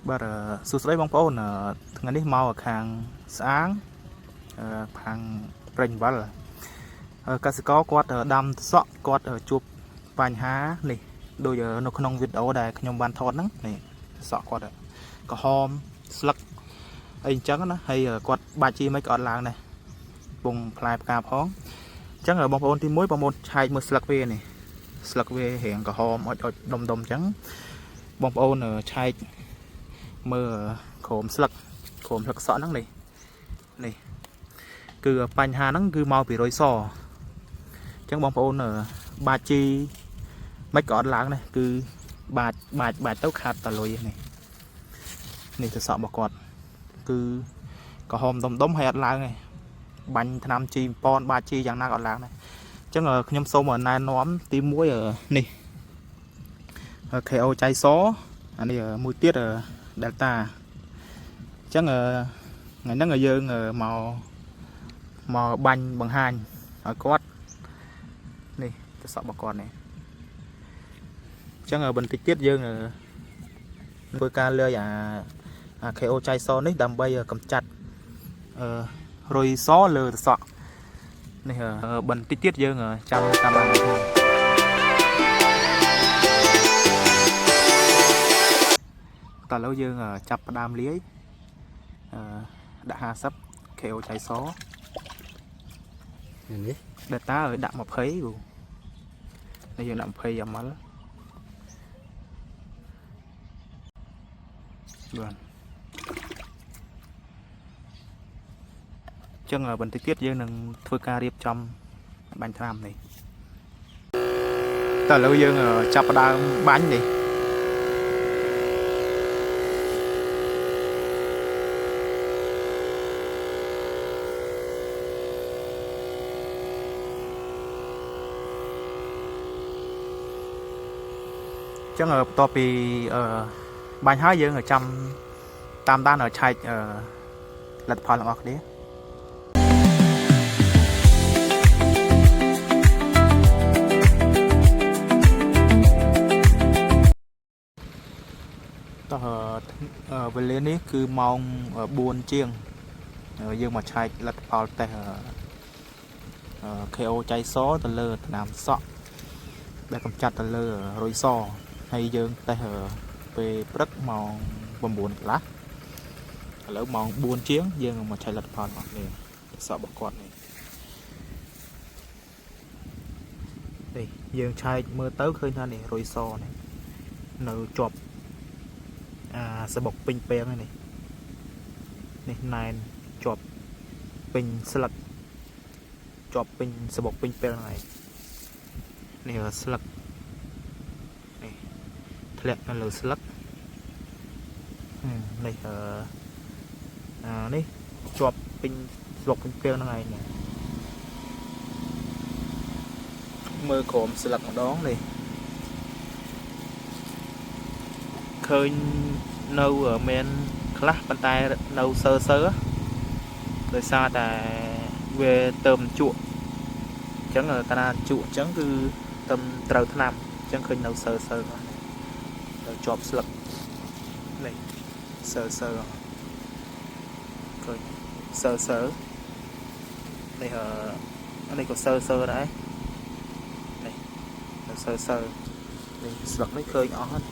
បាទសួស្តីបងប្អូនថ្ងៃនេះមកខាងស្អាងខាងព្រៃអំបិលកសិករគាត់ដាំត្រសក់គាត់ជួបបញ្ហានេះដូចនៅក្នុងវីដេអូដែលខ្ញុំបានថតហ្នឹងនេះត្រសក់គាត់ក្រហមស្លឹកអីអញ្ចឹងណាហើយគាត់បាច់ជីមិនក៏អត់ឡើងដែរពងផ្លែផ្កាផងអញ្ចឹងបងប្អូនទី1បងប្អូនឆែកមើលស្លឹកវានេះស្លឹកវារៀងក្រហមអុចអុចដុំដុំអញ្ចឹងបងប្អូនឆែក មើលក្រោមស្លឹកក្រោមស្លឹកសក់ហ្នឹងនេះនេះគឺបញ្ហាហ្នឹងគឺមកពីរុយសអញ្ចឹងបងប្អូនបាច់ជីមិនក៏អត់ឡើងដែរគឺបាច់បាច់បាច់ទៅខាត់តលុយនេះនេះទៅសក់របស់គាត់គឺក្រហមដុំដុំហើយអត់ឡើងទេបាញ់ថ្នាំជីប៉នបាច់ជីយ៉ាងណាក៏អត់ឡើងដែរអញ្ចឹងខ្ញុំសូមណែនាំទី1នេះ KO ចៃសអានេះមួយទៀត Delta អញ្ចឹងថ្ងៃហ្នឹងយើងមកមកបាញ់បង្ហាញឲ្យគាត់នេះទៅសក់របស់គាត់នេះអញ្ចឹងបន្តិចទៀតយើងធ្វើការលើយអា KO ចៃសនេះដើម្បីកម្ចាត់អឺរុយសលើត្រសក់នេះបន្តិចទៀតយើងចាំតាមដានគ្នាតើឥឡូវយើងចាប់ផ្ដើមលាយអឺដាក់50 KO ចៃស នេះ Delta ឲ្យដាក់20គ្រូនេះយើងដាក់20 ml បាទអញ្ចឹងបន្តិចទៀតយើងនឹងធ្វើការរៀបចំបាញ់ថ្នាំនេះតើឥឡូវយើងចាប់ផ្ដើមបាញ់នេះអញ្ចឹងបន្ទាប់ពីអឺបាញ់ហើយយើងចាំតាមដានឲ្យឆែកអឺលទ្ធផលរបស់គ្នា តោះវេលានេះគឺម៉ោង4ជាងយើងមកឆែកលទ្ធផលតេស្ត KO ចៃសទៅលើថ្នាំសក់ដែលកម្ចាត់ទៅលើរុយសហើយយើងតេស្តពេលព្រឹកម៉ោង9កន្លះឥឡូវម៉ោង4ជាងយើងមកឆែកលទ្ធផលរបស់នេះសក់របស់គាត់នេះនេះយើងឆែកមើលទៅឃើញថានេះរុយសនេះនៅជាប់ អាសបុកពេញពាងនេះនេះណែនជាប់ពេញស្លឹកជាប់ពេញសបុកពេញពាងហ្នឹងឯងនេះស្លឹកនេះធ្លាក់នៅលើស្លឹកនេះអឺអានេះជាប់ពេញសបុកពេញពាងហ្នឹងឯងនេះមើលក្រោមស្លឹកម្ដងនេះឃើញនៅមានខ្លះប៉ុន្តែនៅសើសើដោយសារតែវាទៅជក់អញ្ចឹងកាលណាជក់អញ្ចឹងគឺទៅត្រូវថ្នាំអញ្ចឹងឃើញនៅសើសើនៅជាប់ស្លឹកនេះសើសើឃើញសើសើនេះអឺនេះក៏សើសើដែរនេះនៅសើសើនេះស្លឹកនេះឃើញអស់ហើយ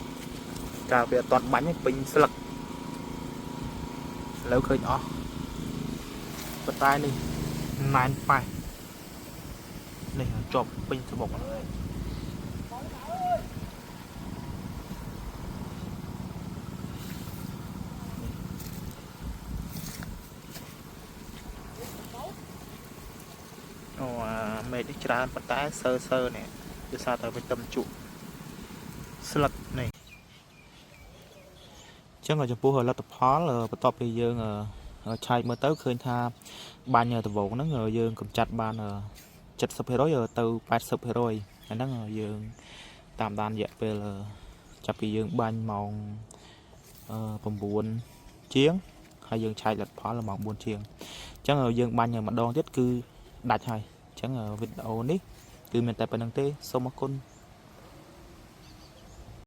កាលវាអត់ទាន់បាញ់ទេពេញស្លឹកឥឡូវឃើញអស់ប៉ុន្តែនេះណែនប៉េះនេះជាប់ពេញសបុកហើយអូអាមេឃនេះច្រើនប៉ុន្តែសើសើនេះដោយសារតែវាទឹមជក់ស្លឹកនេះ ចឹងចំពោះលទ្ធផលបន្ទាប់ពីយើងឆែកមើលទៅឃើញថាបាញ់ដំបូងហ្នឹងយើងកម្ចាត់បាន70%ទៅ80%អាហ្នឹងយើងតាមដានរយៈពេលចាប់ពីយើងបាញ់ម៉ោង9ជាងហើយយើងឆែកលទ្ធផលម៉ោង4ជាងអញ្ចឹងយើងបាញ់ម្ដងទៀតគឺដាច់ហើយអញ្ចឹងវីដេអូនេះគឺមានតែប៉ុណ្្នឹងទេសូមអរគុណ